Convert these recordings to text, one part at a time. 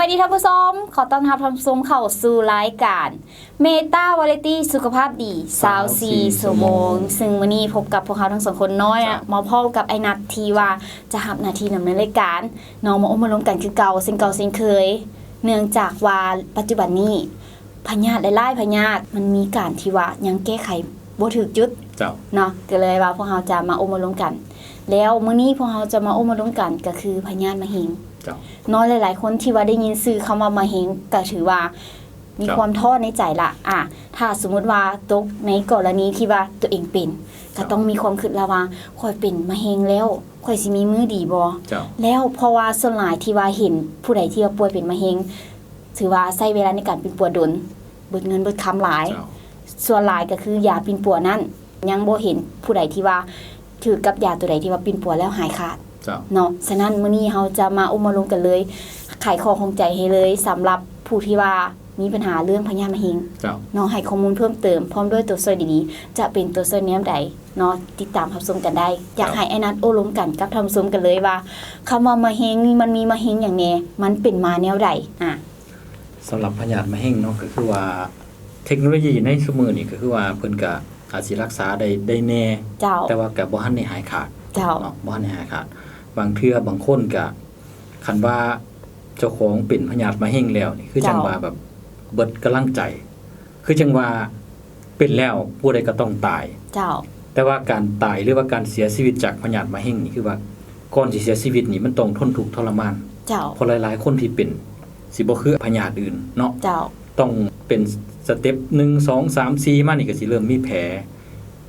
ສະບາຍດີທ່ານຜູ້ຊົມ, ຂໍຕ້ອນຮັບທ່ານຜູ້ຊົມເຂົ້າສູ່ລາຍການ Meta Variety ສຸຂະພາບດີ ຊາວສີ່ ຊາວສີ່ ຊົ່ວໂມງ ຊົ່ວໂມງ ຊຶ່ງມື້ນີ້ພົບກັບພວກເຮົາທັງສອງຄົນເນາະ ເຈົ້າ ມາພ້ອມກັບອ້າຍນັດທີ່ວ່າຈະຮັບໜ້າທີ່ດຳເນີນລາຍການເນາະ ມາອົບມາລົມກັນຄືເກົ່າ ເຊັ່ນເກົ່າເຊັ່ນເຄີຍ ເນື່ອງຈາກວ່າປັດຈຸບັນນີ້ ພະຍາດຫຼາຍໆພະຍາດ ມັນມີການທີ່ວ່າຍັງແກ້ໄຂບໍ່ຖືກຈຸດ ເຈົ້າ ເນາະ ກໍເລີຍວ່າພວກເຮົາຈະມາອົບມາລົມກັນ ແລ້ວມື້ນີ້ພວກເຮົາຈະມາອົບມາລົມກັນ ກໍຄືພະຍາດມະເຮັງ ເຈົ້າ ເນາະ ຫຼາຍໆຄົນທີ່ວ່າໄດ້ຍິນຊື່ຄຳວ່າມະເຮັງ ກໍຖືວ່າມີ ເຈົ້າ ຄວາມທໍ້ໃນໃຈລະ ອາ ຖ້າສົມມຸດວ່າຕົກໃນກໍລະນີທີ່ວ່າຕົວເອງເປັນ ເຈົ້າ ກໍຕ້ອງມີຄວາມຄິດລະວ່າ ຂ້ອຍເປັນມະເຮັງແລ້ວ ຂ້ອຍຊິມີມື້ດີບໍ່? ເຈົ້າ ແລ້ວເພາະວ່າສ່ວນຫຼາຍທີ່ວ່າເຫັນຜູ້ໃດທີ່ວ່າປ່ວຍເປັນມະເຮັງ ຖືວ່າໃຊ້ເວລາໃນການປິ່ນປົວດົນ ເບິດເງິນເບິດຄຳຫຼາຍ ເຈົ້າ ສ່ວນຫຼາຍກໍຄືຢາປິ່ນປົວນັ້ນ ຍັງບໍ່ເຫັນຜູ້ໃດທີ່ວ່າຖືກກັບຢາຕົວໃດທີ່ວ່າປິ່ນປົວແລ້ວຫາຍຂາດ ເຈົ້າ ເນາະ. ສະນັ້ນມື້ນີ້ເຮົາຈະມາອົບມາລົມກັນເລີຍ ໄຂຂໍ້ຂ້ອງໃຈໃຫ້ເລີຍ ສຳລັບຜູ້ທີ່ວ່າມີບັນຫາເລື່ອງພະຍາດມະເຮັງ ເຈົ້າ ເນາະ ໃຫ້ຂໍ້ມູນເພີ່ມເຕີມ ພ້ອມດ້ວຍຕົວຊ່ວຍດີໆ ຈະເປັນຕົວຊ່ວຍແນວໃດ ເນາະ ຕິດຕາມຮັບຊົມກັນໄດ້. ຢາກໃຫ້ອ້າຍນັດໂອ້ລົມກັນກັບທ່ານຜູ້ຊົມກັນເລີຍວ່າ ຄຳວ່າມະເຮັງນີ້ມັນມີມະເຮັງຫຍັງແດ່? ມັນເປັນມາແນວໃດ? ອາ ສຳລັບພະຍາດມະເຮັງເນາະ ກໍຄືວ່າເທັກໂນໂລຢີໃນຊຸມື້ນີ້ ກໍຄືວ່າເພິ່ນກະອາດຊິລັກສາໄດ້ ໄດ້ແດ່ ເຈົ້າ ແຕ່ວ່າກະບໍ່ທັນໄດ້ຫາຍຂາດ ເຈົ້າ ເນາະ ບໍ່ທັນໄດ້ຫາຍຂາດ. ບາງເທື່ອບາງຄົນກະ ຄັນວ່າເຈົ້າຂອງເປັນພະຍາດມະເຮັງແລ້ວນີ້ ຄື ເຈົ້າ ຈັ່ງວ່າແບບເບິດກຳລັງໃຈ ຄືຈັ່ງວ່າເປັນແລ້ວຜູ້ໃດກໍຕ້ອງຕາຍ ເຈົ້າ ແຕ່ວ່າການຕາຍ ຫຼືວ່າການເສຍຊີວິດຈາກພະຍາດມະເຮັງນີ້ ຄືວ່າກ່ອນຊິເສຍຊີວິດນີ້ມັນຕ້ອງທົນທຸກທໍລະມານ ເຈົ້າ ເພາະຫຼາຍໆຄົນທີ່ເປັນ ຊິບໍ່ຄືພະຍາດອື່ນເນາະ ເຈົ້າ ຕ້ອງເປັນສະເຕັບໜຶ່ງ ສອງ ສາມ ສີ່ ມານີ້ກໍຊິເລີ່ມມີແຜ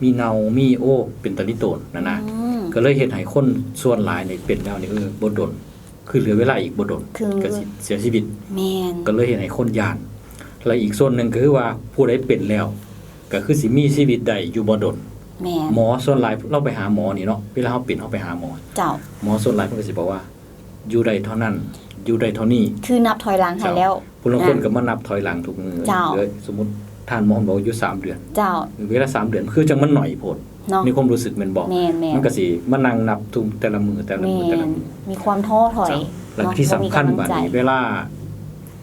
ມີເນົ່າ ມີ ໂອ້ ເປັນຕາລິໂຕນນັ້ນນະ ອືມ ກໍເລີຍເຮັດໃຫ້ຄົນສ່ວນຫຼາຍນີ້ເປັນແລ້ວນີ້ ເອີ ບໍ່ດົນ ຄືເຫຼືອເວລາອີກບໍ່ດົນ ຄື ກໍຊິເສຍຊີວິດ ແມ່ນ ກໍເລີຍເຮັດໃຫ້ຄົນຢ້ານ. ແລະ ອີກສ່ວນໜຶ່ງກໍຄືວ່າຜູ້ໃດເປັນແລ້ວ ກໍຄືຊິມີຊີວິດໄດ້ຢູ່ບໍ່ດົນ ແມ່ນ ໝໍສ່ວນຫຼາຍເຮົາໄປຫາໝໍນີ້ເນາະ ເວລາເຮົາເປັນເຮົາໄປຫາໝໍ ເຈົ້າ ໝໍສ່ວນຫຼາຍເພິ່ນກໍຊິບອກວ່າ ຢູ່ໄດ້ເທົ່ານັ້ນ ຢູ່ໄດ້ເທົ່ານີ້ ຄືນັບຖອຍຫຼັງໃຫ້ແລ້ວ ເຈົ້າ ຜູ້ລາງຄົນ ອາ ກໍມານັບຖອຍຫຼັງທຸກມື້ ເຈົ້າ ເອີ ສົມມຸດທ່ານໝໍບອກຢູ່ສາມເດືອນ ເຈົ້າ ເວລາສາມເດືອນ ຄືຈັ່ງມັນໜ້ອຍໂພດ ເນາະ ໃນຄວາມຮູ້ສຶກແມ່ນບໍ່? ແມ່ນໆ ມັນກໍຊິມານັ່ງນັບທຸກແຕ່ລະມື້ ແຕ່ລະມື້ ແຕ່ລະມື້ ມີຄວາມທໍ້ຖອຍ ເຈົ້າ ແລ້ວ ເນາະ ທີ່ສຳຄັນ ບໍ່ມີກຳລັງໃຈ ບາດນີ້ ເວລາ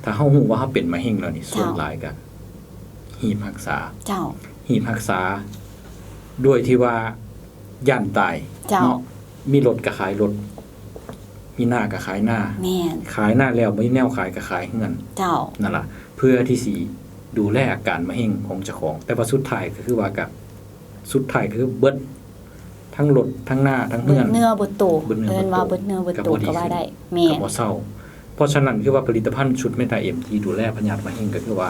ຖ້າເຮົາຮູ້ວ່າເຮົາເປັນມະເຮັງແລ້ວນີ້ ເຈົ້າ ສ່ວນຫຼາຍກໍຮີບຮັກສາ ເຈົ້າ ຮີບຮັກສາ ໂດຍທີ່ວ່າຢ້ານຕາຍ ເຈົ້າ ເນາະ ມີລົດກໍຂາຍລົດ ມີນາກໍຂາຍນາ ແມ່ນ ຂາຍນາແລ້ວບໍ່ມີແນວຂາຍກໍຂາຍເຮືອນ ເຈົ້າ ນັ້ນລະ ເພື່ອທີ່ຊິດູແລອາການມະເຮັງຂອງເຈົ້າຂອງ ແຕ່ວ່າສຸດທ້າຍກໍຄືວ່າ ກໍສຸດທ້າຍກໍຄືເບິດ ທັງລົດ ທັງນາ ທັງເຮືອນ ເບິດເນື້ອເບິດໂຕ ເອີ້ນວ່າເບິດເນື້ອເບິດໂຕກໍວ່າໄດ້ ແມ່ນ ກໍບໍ່ເຊົາ. ເພາະສະນັ້ນຄືວ່າຜະລິດຕະພັນຊຸດເມຕາເອັມທີ່ດູແລພະຍາດມະເຮັງ ກໍຄືວ່າ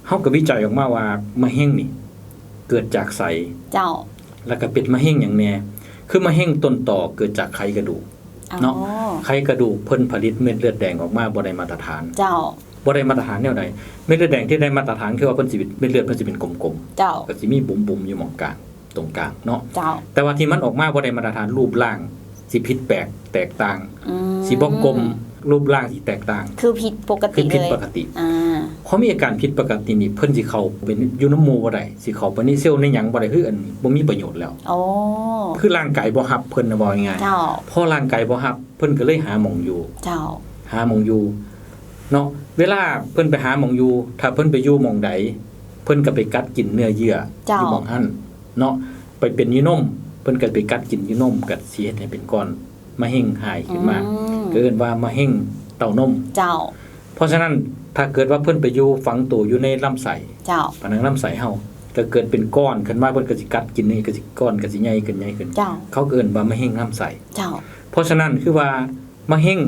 ເຮົາກໍວິໄຈອອກມາວ່າມະເຮັງນີ້ເກີດຈາກໃສ ເຈົ້າ ແລ້ວກໍເປັນມະເຮັງຫຍັງແດ່ ຄືມະເຮັງຕົ້ນຕໍເກີດຈາກໄຂກະດູກ ເນາະ ໄຂກະດູກເພິ່ນຜະລິດເມັດເລືອດແດງອອກມາບໍ່ໄດ້ມາດຕະຖານ ເຈົ້າ ບໍ່ໄດ້ມາດຕະຖານແນວໃດ? ເມັດເລືອດແດງທີ່ໄດ້ມາດຕະຖານຄືວ່າເພິ່ນຊິເປັນ ເມັດເລືອດເພິ່ນຊິເປັນກົມໆ ເຈົ້າ ກໍຊິມີບຸມໆຢູ່ໝ່ອງກາງ ຕົງກາງເນາະ ເຈົ້າ ແຕ່ວ່າທີ່ມັນອອກມາບໍ່ໄດ້ມາດຕະຖານ ຮູບຮ່າງຊິຜິດແປກແຕກຕ່າງ ອືມ ຊິບໍ່ກົມ ຮູບຮ່າງຊິແຕກຕ່າງ ຄືຜິດປົກກະຕິ ຄືຜິດປົກກະຕິ ອາ ເພາະມີອາການຜິດປົກກະຕິນີ້ ເພິ່ນຊິເຂົ້າໄປຢູ່ນຳໝູ່ບໍ່ໄດ້ ຊິເຂົ້າໄປໃນເຊວໃນຫຍັງບໍ່ໄດ້ ຄືອັນນີ້ບໍ່ມີປະໂຫຍດແລ້ວ ໂອ້ ຄືຮ່າງກາຍບໍ່ຮັບເພິ່ນນະ ເວົ້າງ່າຍໆ ເຈົ້າ ພໍຮ່າງກາຍບໍ່ຮັບ ເພິ່ນກໍເລີຍຫາໝ່ອງຢູ່ ເຈົ້າ ຫາໝ່ອງຢູ່ເນາະ ເວລາເພິ່ນໄປຫາໝ່ອງຢູ່ ຖ້າເພິ່ນໄປຢູ່ໝ່ອງໃດ ເພິ່ນກໍໄປກັດກິນເນື້ອເຍື່ອ ເຈົ້າ ຢູ່ໝ່ອງຫັ້ນເນາະ ໄປເປັນຢູ່ນົມ ເພິ່ນກໍໄປກັດກິນຢູ່ນົມ ກໍຊິເຮັດໃຫ້ເປັນກ້ອນ ມະເຮັງຮ້າຍຂຶ້ນມາ ອືມ ກໍເອີ້ນວ່າມະເຮັງເຕົ້ານົມ ເຈົ້າ ເພາະສະນັ້ນ ຖ້າເກີດວ່າເພິ່ນໄປຢູ່ຝັງໂຕຢູ່ໃນລຳໄສ້ ເຈົ້າ ຜະໜັງລຳໄສ້ເຮົາ ກໍເກີດເປັນກ້ອນຂຶ້ນມາ ເພິ່ນກໍຊິກັດກິນນີ້ ກໍຊິ ກ້ອນກໍຊິໃຫຍ່ຂຶ້ນ ໃຫຍ່ຂຶ້ນ ເຈົ້າ ເຂົາກໍເອີ້ນວ່າມະເຮັງລຳໄສ້ ເຈົ້າ ເພາະສະນັ້ນ ຄືວ່າມະເຮັງ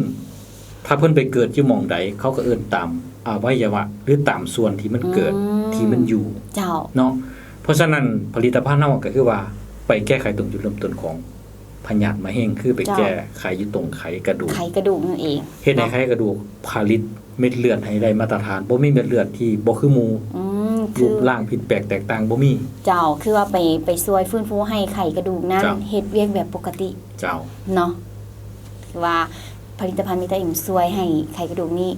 ຖ້າເພິ່ນໄປເກີດຢູ່ໝ່ອງໃດ ເຂົາກໍເອີ້ນຕາມອະໄວຍະວະ ຫຼື ຕາມສ່ວນທີ່ມັນເກີດ ອືມ ທີ່ມັນຢູ່ ເຈົ້າ ເນາະ ເພາະສະນັ້ນ ຜະລິດຕະພັນເຮົາກໍຄືວ່າໄປແກ້ໄຂຕົງຈຸດເລີ່ມຕົ້ນຂອງ ພະຍາດມະເຮັງ ຄືໄປ ເຈົ້າ ແກ້ໄຂຢູ່ຕົງໄຂກະດູກ ໄຂກະດູກນັ້ນເອງ ເຮັດໃຫ້ ເນາະ ໄຂກະດູກຜະລິດເມັດເລືອດໃຫ້ໄດ້ມາດຕະຖານ ບໍ່ມີເມັດເລືອດທີ່ບໍ່ຄືໝູ່ ອືມ ຮູບຮ່າງຜິດແປກແຕກຕ່າງບໍ່ມີ ເຈົ້າ ຄືວ່າໄປ ໄປຊ່ວຍຟື້ນຟູໃຫ້ໄຂກະດູກນັ້ນ ເຈົ້າ ເຮັດວຽກແບບປົກກະຕິ ເຈົ້າ ເນາະ ຄືວ່າຜະລິດຕະພັນເມຕາເອັມຊ່ວຍໃຫ້ໄຂກະດູກນີ້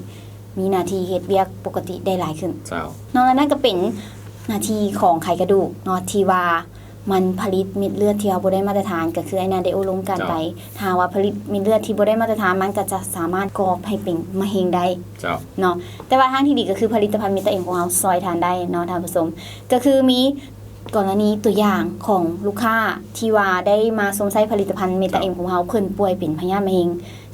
ມີໜ້າທີ່ເຮັດວຽກປົກກະຕິໄດ້ຫຼາຍຂຶ້ນ ເຈົ້າ ນອກນັ້ນກໍເປັນໜ້າທີ່ຂອງໄຂກະດູກເນາະ ທີ່ວ່າ ມັນຜະລິດເມັດເລືອດທີ່ວ່າບໍ່ໄດ້ມາດຕະຖານ ກໍຄືອ້າຍນາໄດ້ໂອ້ລົມກັນໄປ. ເຈົ້າ. ຖ້າວ່າຜະລິດເມັດເລືອດທີ່ບໍ່ໄດ້ມາດຕະຖານ ມັນກໍຈະສາມາດກອກໃຫ້ເປັນມະເຮັງໄດ້. ເຈົ້າ. ເນາະ ແຕ່ວ່າທາງທີ່ດີກໍຄືຜະລິດຕະພັນເມຕາເອັມຂອງເຮົາຊ່ອຍທ່ານໄດ້ເນາະທ່ານຜູ້ຊົມ. ກໍຄືມີກໍລະນີຕົວຢ່າງຂອງລູກຄ້າທີ່ວ່າໄດ້ມາຊົມໃຊ້ຜະລິດຕະພັນເມຕາເອັມ ເຈົ້າ ຂອງເຮົາ ເພິ່ນປ່ວຍເປັນພະຍາດມະເຮັງ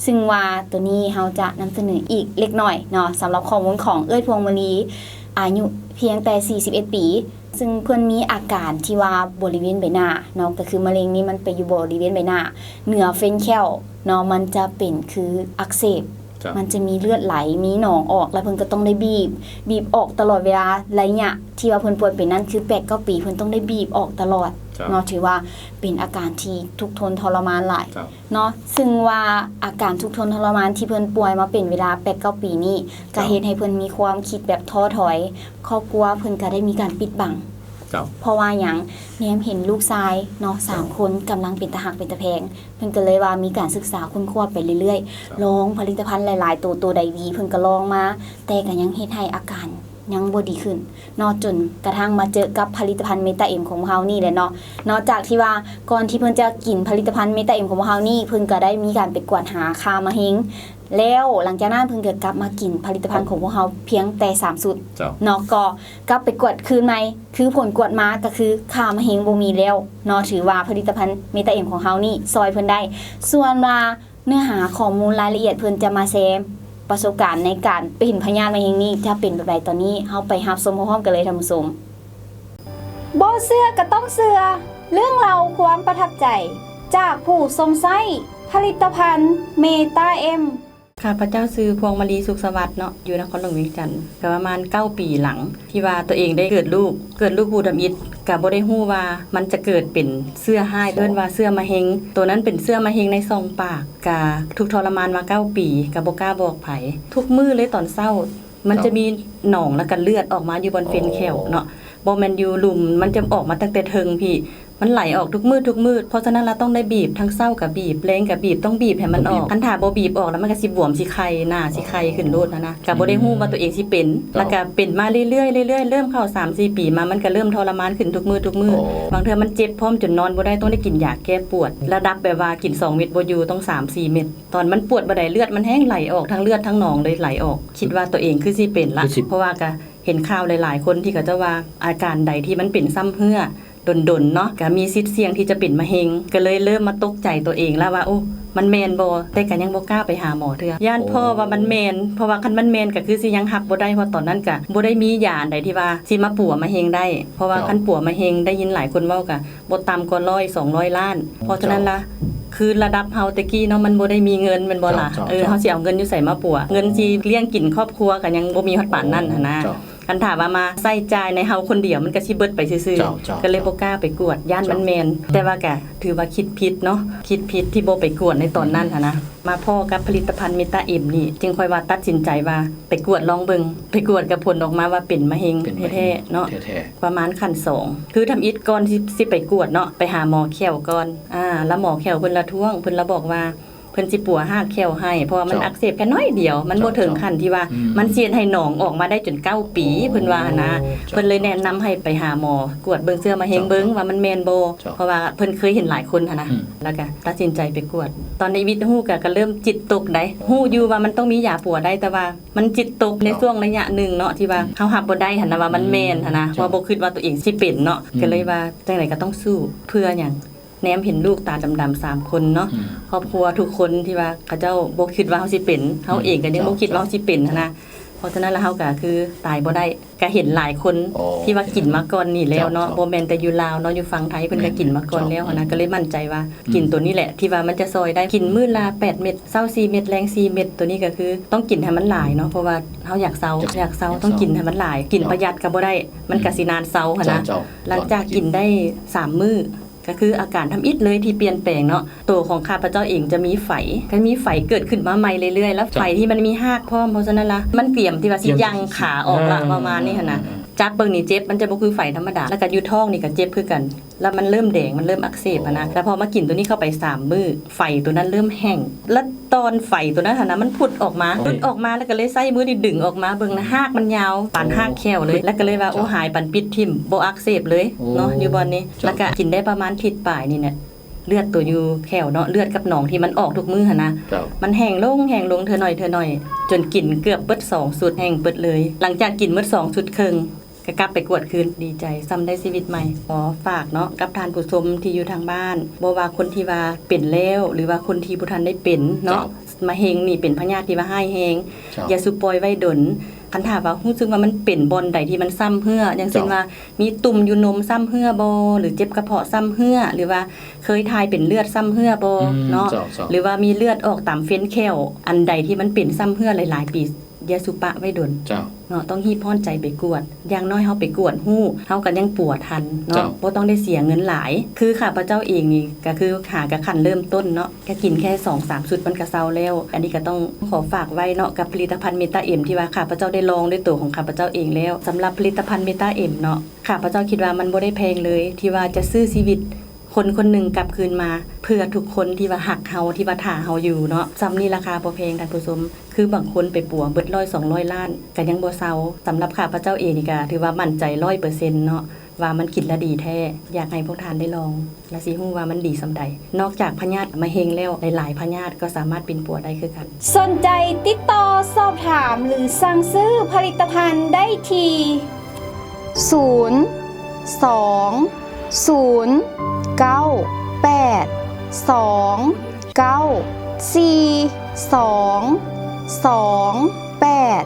ຊຶ່ງວ່າໂຕນີ້ເຮົາຈະນຳສະເໜີອີກເລັກນ້ອຍເນາະ ສຳລັບຂໍ້ມູນຂອງເອື້ອຍພວງມະລີ ອາຍຸພຽງແຕ່ສີ່ສິບເອັດປີ ຊຶ່ງເພິ່ນມີອາການທີ່ວ່າບໍລິເວນໃບໜ້າເນາະ ກໍຄືມະເຮັງນີ້ມັນໄປຢູ່ບໍລິເວນໃບໜ້າ ເໜືອເຟນແຂ້ວເນາະ ມັນຈະເປັນຄືອັກເສບ ເຈົ້າ ມັນຈະມີເລືອດໄຫຼ ມີໜອງອອກ ແລ້ວເພິ່ນກໍຕ້ອງໄດ້ບີບ ບີບອອກຕະຫຼອດເວລາ ໄລຍະທີ່ວ່າເພິ່ນປ່ວຍເປັນນັ້ນຄືແປດເກົ້າປີ ເພິ່ນຕ້ອງໄດ້ບີບອອກຕະຫຼອດ ເຈົ້າ ເນາະ ຖືວ່າເປັນອາການທີ່ທຸກທົນທໍລະມານຫຼາຍ ເຈົ້າ ເນາະ ຊຶ່ງວ່າອາການທຸກທົນທໍລະມານທີ່ເພິ່ນປ່ວຍມາເປັນເວລາແປດເກົ້າປີນີ້ ກໍ ເຈົ້າ ເຮັດໃຫ້ເພິ່ນມີຄວາມຄິດແບບທໍ້ຖອຍ ຄອບຄົວເພິ່ນກໍໄດ້ມີການປິດບັງ ເຈົ້າ ເພາະວ່າຫຍັງ ແນມເຫັນລູກຊາຍເນາະ ເຈົ້າ ສາມຄົນກຳລັງເປັນຕາຮັກເປັນຕາແພງ ເພິ່ນກໍເລີຍວ່າມີການສຶກສາຄົ້ນຄວ້າໄປເລື້ອຍໆ ເຈົ້າ ລອງຜະລິດຕະພັນຫຼາຍໆໂຕ ໂຕໃດດີເພິ່ນກໍລອງມາ ແຕ່ກໍຍັງເຮັດໃຫ້ອາການ ຍັງບໍ່ດີຂຶ້ນເນາະ ຈົນກະທັ້ງມາເຈີກັບຜະລິດຕະພັນເມຕາເອັມຂອງພວກເຮົານີ້ແຫຼະເນາະ. ນອກຈາກທີ່ວ່າກ່ອນທີ່ເພິ່ນຈະກິນຜະລິດຕະພັນເມຕາເອັມຂອງພວກເຮົານີ້ ເພິ່ນກໍໄດ້ມີການໄປກວດຫາຄ່າມະເຮັງ ແລ້ວຫຼັງຈາກນັ້ນເພິ່ນກໍກັບມາກິນຜະລິດຕະພັນຂອງພວກເຮົາພຽງແຕ່ສາມຊຸດ ເຈົ້າ ເນາະ ກໍກັບໄປກວດຄືນໃໝ່ ຄືຜົນກວດມາກໍຄືຄ່າມະເຮັງບໍ່ມີແລ້ວເນາະ ຖືວ່າຜະລິດຕະພັນເມຕາເອັມຂອງເຮົານີ້ຊ່ອຍເພິ່ນໄດ້. ສ່ວນວ່າ ເນື້ອຫາຂໍ້ມູນລາຍລະອຽດເພິ່ນຈະມາແຊປະສົບການໃນການເປັນພະຍາດມະເຮັງນີ້ຈະເປັນແບບໃດ ຕອນນີ້ເຮົາໄປຮັບຊົມພ້ອມໆກັນເລີຍທ່ານຜູ້ຊົມ. ບໍ່ເຊື່ອກໍຕ້ອງເຊື່ອ ເລື່ອງເລົ່າຄວາມປະທັບໃຈຈາກຜູ້ຊົມໃຊ້ຜະລິດຕະພັນເມຕາເອັມ. ຂ້າພະເຈົ້າຊື່ພວງມະລີ ສຸກສະຫວັດເນາະ ຢູ່ນະຄອນຫຼວງວຽງຈັນ ກໍປະມານເກົ້າປີຫຼັງ ທີ່ວ່າຕົວເອງໄດ້ເກີດລູກ ເກີດລູກຜູ້ທຳອິດ ກະບໍ່ໄດ້ຮູ້ວ່າມັນຈະເກີດເປັນເຊື້ອຮ້າຍ ເອີ້ນວ່າເຊື້ອມະເຮັງ ໂຕນັ້ນເປັນເຊື້ອມະເຮັງໃນຊ່ອງປາກ ກະທຸກທໍລະມານມາເກົ້າປີ ກະບໍ່ກ້າບອກໃຜ. ທຸກມື້ເລີຍຕອນເຊົ້າ ມັນຈະມີໜອງ ແລ້ວກະເລືອດອອກມາຢູ່ບ່ອນເຟນແຂ້ວເນາະ ບໍ່ແມ່ນຢູ່ລຸ່ມ ມັນຈະອອກມາຕັ້ງແຕ່ເທິງພີ້ ມັນໄຫຼອອກທຸກມື້ ທຸກມື້ ເພາະສະນັ້ນລະຕ້ອງໄດ້ບີບ ທັງເຊົ້າກະບີບ ແລງກະບີບ ຕ້ອງບີບໃຫ້ມັນອອກ ຄັນຖ້າບໍ່ບີບອອກລະມັນກະຊິບວມ ຊິໄຂ່ ໜ້າຊິໄຂ່ຂຶ້ນໂລດຫັ້ນນະ ກະບໍ່ໄດ້ຮູ້ວ່າຕົວເອງຊິເປັນ ແລ້ວກະເປັນມາເລື້ອຍໆ ເລີ່ມເຂົ້າສາມສີ່ປີມາ ມັນກະເລີ່ມທໍລະມານຂຶ້ນທຸກມື້ ທຸກມື້ ບາງເທື່ອມັນເຈັບພ້ອມຈົນນອນບໍ່ໄດ້ ຕ້ອງໄດ້ກິນຢາແກ້ປວດ ລະດັບແບບວ່າກິນສອງເມັດບໍ່ຢູ່ ຕ້ອງສາມສີ່ເມັດ ຕອນມັນປວດບໍ່ໄດ້ ເລືອດມັນແຮງໄຫຼອອກ ທັງເລືອດທັງໜອງເລີຍໄຫຼອອກ ຄິດວ່າຕົວເອງຄືຊິເປັນລະ ເພາະວ່າກະເຫັນຂ່າວຫຼາຍໆຄົນທີ່ເຂົາເຈົ້າວ່າ ອາການໃດທີ່ມັນເປັນຊ້ຳເຮື້ອ ດົນໆເນາະ ກະມີສິດສ່ຽງທີ່ຈະເປັນມະເຮັງ ກະເລີຍເລີ່ມມາຕົກໃຈຕົວເອງລະວ່າ ໂອ້ ມັນແມ່ນບໍ່ ແຕ່ກະຍັງບໍ່ກ້າໄປຫາໝໍເທື່ອ ຢ້ານພໍ່ວ່າມັນແມ່ນ ເພາະວ່າຄັນມັນແມ່ນກະຄືຊິຍັງຮັບບໍ່ໄດ້ ເພາະຕອນນັ້ນກະບໍ່ໄດ້ມີຢາອັນໃດທີ່ວ່າຊິມາປົວມະເຮັງໄດ້ ເພາະວ່າຄັນປົວມະເຮັງ ໄດ້ຍິນຫຼາຍຄົນເວົ້າກະບໍ່ຕ່ຳກວ່າຮ້ອຍສອງຮ້ອຍລ້ານ ເພາະສະນັ້ນລະ ຄືລະດັບເຮົາແຕ່ກີ້ເນາະ ມັນບໍ່ໄດ້ມີເງິນແມ່ນບໍ່ລະ ເອີ ເຮົາຊິເອົາເງິນຢູ່ໃສມາປົວ ເງິນຊິລ້ຽງກິນຄອບຄົວກະຍັງບໍ່ມີຮອດປານນັ້ນຫັ້ນນະ ຄັນຖ້າວ່າມາໃຊ້ຈ່າຍໃນເຮົາຄົນດຽວ ມັນກະຊິເບິດໄປຊື່ໆ ກະເລີຍບໍ່ກ້າໄປກວດ ຢ້ານມັນແມ່ນ ແຕ່ວ່າກະຖືວ່າຄິດຜິດເນາະ ຄິດຜິດທີ່ບໍ່ໄປກວດໃນຕອນນັ້ນຫັ້ນນະ ມາພໍ້ກັບຜະລິດຕະພັນເມຕາເອັມນີ້ ຈຶ່ງຄ່ອຍວ່າຕັດສິນໃຈວ່າໄປກວດລອງເບິ່ງ ໄປກວດກະຜົນອອກມາວ່າເປັນມະເຮັງແທ້ໆເນາະ ປະມານຂັ້ນສອງ ຄືທຳອິດກ່ອນຊິ ຊິໄປກວດເນາະ ໄປຫາໝໍແຂ້ວກ່ອນ ອາ ລະໝໍແຂ້ວເພິ່ນລະທ້ວງ ເພິ່ນລະບອກວ່າ ເພິ່ນຊິປົວຮາກແຂ້ວໃຫ້ ເພາະວ່າມັນອັກເສບແຄ່ໜ້ອຍດຽວ ມັນບໍ່ເຖິງຂັ້ນທີ່ວ່າ ມັນຊິເຮັດໃຫ້ໜອງອອກມາໄດ້ຈົນເກົ້າປີ ເພິ່ນວ່າຫັ້ນນະ ເພິ່ນເລີຍແນະນຳໃຫ້ໄປຫາໝໍກວດເບິ່ງເຊື້ອມະເຮັງເບິ່ງວ່າມັນແມ່ນບໍ່ ເພາະວ່າເພິ່ນເຄີຍເຫັນຫຼາຍຄົນຫັ້ນນະ ລະກະຕັດສິນໃຈໄປກວດ ຕອນໃນວິດຮູ້ກະ ກະເລີ່ມຈິດຕົກໃດ ຮູ້ຢູ່ວ່າມັນຕ້ອງມີຢາປົວໄດ້ ແຕ່ວ່າມັນຈິດຕົກໃນຊ່ວງໄລຍະໜຶ່ງເນາະ ທີ່ວ່າເຮົາຮັບບໍ່ໄດ້ຫັ້ນນະ ວ່າມັນແມ່ນຫັ້ນນະ ເພາະບໍ່ຄິດວ່າຕົວເອງຊິເປັນເນາະ ກະເລີຍວ່າຈັ່ງໃດກະຕ້ອງສູ້ ເພື່ອຫຍັງ ແນມເຫັນລູກຕາດຳໆສາມຄົນເນາະ ຄອບຄົວທຸກຄົນທີ່ວ່າເຂົາເຈົ້າບໍ່ຄິດວ່າເຮົາຊິເປັນ ເຮົາເອງກະຍັງບໍ່ຄິດວ່າເຮົາຊິເປັນຫັ້ນນະ ເພາະສະນັ້ນລະເຮົາກະຄືຕາຍບໍ່ໄດ້ ກະເຫັນຫຼາຍຄົນທີ່ວ່າກິນມາກ່ອນນີ້ແລ້ວເນາະ ບໍ່ແມ່ນແຕ່ຢູ່ລາວເນາະ ຢູ່ຝັ່ງໄທເພິ່ນກະກິນມາກ່ອນແລ້ວຫັ້ນນະ ກະເລີຍໝັ້ນໃຈວ່າກິນໂຕນີ້ແຫຼະ ທີ່ວ່າມັນຈະຊ່ອຍໄດ້ ກິນມື້ລະແປດເມັດ ເຊົ້າສີ່ເມັດ ແລງສີ່ເມັດ ໂຕນີ້ກະຄືຕ້ອງກິນໃຫ້ມັນຫຼາຍເນາະ ເພາະວ່າເຮົາຢາກເຊົາ ຢາກເຊົາ ຕ້ອງກິນໃຫ້ມັນຫຼາຍ ກິນປະຢັດກະບໍ່ໄດ້ ມັນກະຊິນານເຊົາຫັ້ນນະ ຫຼັງຈາກກິນໄດ້ສາມມື້ ກະຄືອາການທຳອິດເລີຍທີ່ປ່ຽນແປງເນາະ ໂຕຂອງຂ້າພະເຈົ້າເອງຈະມີໄຝ ກະມີໄຝເກີດຂຶ້ນມາໃໝ່ເລື້ອຍໆ ລະໄຝທີ່ມັນມີຮາກພ້ອມ ເພາະສະນັ້ນລະ ມັນຕຽມທີ່ວ່າຊິຢັ້ງຂາອອກລະ ປະມານນີ້ຫັ້ນນະ ຈັບເບິ່ງນີ້ເຈັບ ມັນຈະບໍ່ຄືໄຝທຳມະດາ ແລ້ວກໍຢູ່ທ້ອງນີ້ກໍເຈັບຄືກັນ ແລ້ວມັນເລີ່ມແດງ ມັນເລີ່ມອັກເສບຫັ້ນນະ. ອໍ ແລ້ວພໍມາກິນໂຕນີ້ເຂົ້າໄປສາມມື້ ໄຝໂຕນັ້ນເລີ່ມແຫ້ງ ແລ້ວຕອນໄຝໂຕນັ້ນຫັ້ນນະ ມັນຜຸດອອກມາ ໂອ້ຍ ຫຼຸດອອກມາ ແລ້ວກໍເລີຍໃຊ້ມືນີ້ດຶງອອກມາເບິ່ງນະ ຮາກມັນຍາວປານຮາກແຂ້ວເລີຍ ອໍ ແລ້ວກໍເລີຍວ່າ ໂອ້ ໂອ້ ຫາຍປານປິດຖິ້ມ ບໍ່ອັກເສບເລີຍ ໂອ້ ເນາະ ຢູ່ບ່ອນນີ້ ເຈົ້າ ແລ້ວກໍກິນໄດ້ປະມານທິດປາຍນີ້ແຫຼະ ເລືອດໂຕຢູ່ແຂ້ວເນາະ ເລືອດກັບໜອງທີ່ມັນອອກທຸກມື້ຫັ້ນນະ ເຈົ້າ ມັນແຫ້ງລົງ ແຫ້ງລົງເທື່ອໜ້ອຍ ເທື່ອໜ້ອຍ ຈົນກິນເກືອບເບິດສອງຊຸດ ແຫ້ງເບິດເລີຍ. ຫຼັງຈາກກິນເບິດສອງຊຸດເຄິ່ງ ກໍກັບໄປກວດຄືນ ດີໃຈ ສ່ຳໄດ້ຊີວິດໃໝ່. ຂໍຝາກເນາະ ກັບທ່ານຜູ້ຊົມທີ່ຢູ່ທາງບ້ານ ບໍ່ວ່າຄົນທີ່ວ່າເປັນແລ້ວ ຫຼືວ່າຄົນທີ່ບໍ່ທັນໄດ້ເປັນເນາະ ເຈົ້າ ມະເຮັງນີ້ເປັນພະຍາດທີ່ວ່າຮ້າຍແຮງ ເຈົ້າ ຢ່າສູ່ປ່ອຍໄວ້ດົນ. ຄັນຖ້າວ່າຮູ້ສຶກວ່າມັນເປັນບ່ອນໃດທີ່ມັນຊ້ຳເຮື້ອ ຢ່າງເຊັ່ນ ເຈົ້າ ວ່າມີຕຸ່ມຢູ່ນົມຊ້ຳເຮື້ອບໍ່ ຫຼືເຈັບກະເພາະຊ້ຳເຮື້ອ ຫຼືວ່າເຄີຍຖ່າຍເປັນເລືອດຊ້ຳເຮື້ອບໍ່ ອືມ ເນາະ ເຈົ້າ ເຈົ້າ ຫຼືວ່າມີເລືອດອອກຕາມເຟນແຂ້ວ ອັນໃດທີ່ມັນເປັນຊ້ຳເຮື້ອຫຼາຍໆປີ ຢ່າສູ່ປະໄວ້ດົນ ເຈົ້າ ເນາະ ຕ້ອງຮີບຮ້ອນໃຈໄປກວດ ຢ່າງໜ້ອຍເຮົາໄປກວດຮູ້ ເຮົາກໍຍັງປົວທັນເນາະ ເຈົ້າ ບໍ່ຕ້ອງໄດ້ເສຍເງິນຫຼາຍ. ຄືຂ້າພະເຈົ້າເອງນີ້ ກໍຄືຫາກະຂັ້ນເລີ່ມຕົ້ນເນາະ ກໍກິນແຄ່ສອງສາມຊຸດມັນກໍເຊົາແລ້ວ. ອັນນີ້ກໍຕ້ອງຂໍຝາກໄວ້ເນາະ ກັບຜະລິດຕະພັນເມຕາເອັມ ທີ່ວ່າຂ້າພະເຈົ້າໄດ້ລອງດ້ວຍໂຕຂອງຂ້າພະເຈົ້າເອງແລ້ວ. ສຳລັບຜະລິດຕະພັນເມຕາເອັມເນາະ ຂ້າພະເຈົ້າຄິດວ່າມັນບໍ່ໄດ້ແພງເລີຍ ທີ່ວ່າຈະຊື້ຊີວິດ ຄົນຄົນໜຶ່ງກັບຄືນມາ ເພື່ອທຸກຄົນທີ່ວ່າຮັກເຮົາ ທີ່ວ່າຖ້າເຮົາຢູ່ເນາະ. ສ່ຳນີ້ລາຄາບໍ່ແພງທ່ານຜູ້ຊົມ ຄືບາງຄົນໄປປົວເບິດຮ້ອຍສອງຮ້ອຍລ້ານກໍຍັງບໍ່ເຊົາ. ສຳລັບຂ້າພະເຈົ້າເອງນີ້ກໍຖືວ່າໝັ້ນໃຈຮ້ອຍເປີເຊັນເນາະ ວ່າມັນກິນແລ້ວດີແທ້. ຢາກໃຫ້ພວກທ່ານໄດ້ລອງ ແລ້ວຊິຮູ້ວ່າມັນດີສ່ຳໃດ. ນອກຈາກພະຍາດມະເຮັງແລ້ວ ຫຼາຍໆພະຍາດກໍສາມາດປິ່ນປົວໄດ້ຄືກັນ. ສົນໃຈຕິດຕໍ່ສອບຖາມ ຫຼື ສັ່ງຊື້ຜະລິດຕະພັນໄດ້ທີ່ ສູນ ສອງ ສູນ ເກົ້າ ແປດ ສອງ ເກົ້າ ສີ່ ສອງ ສອງ ແປດ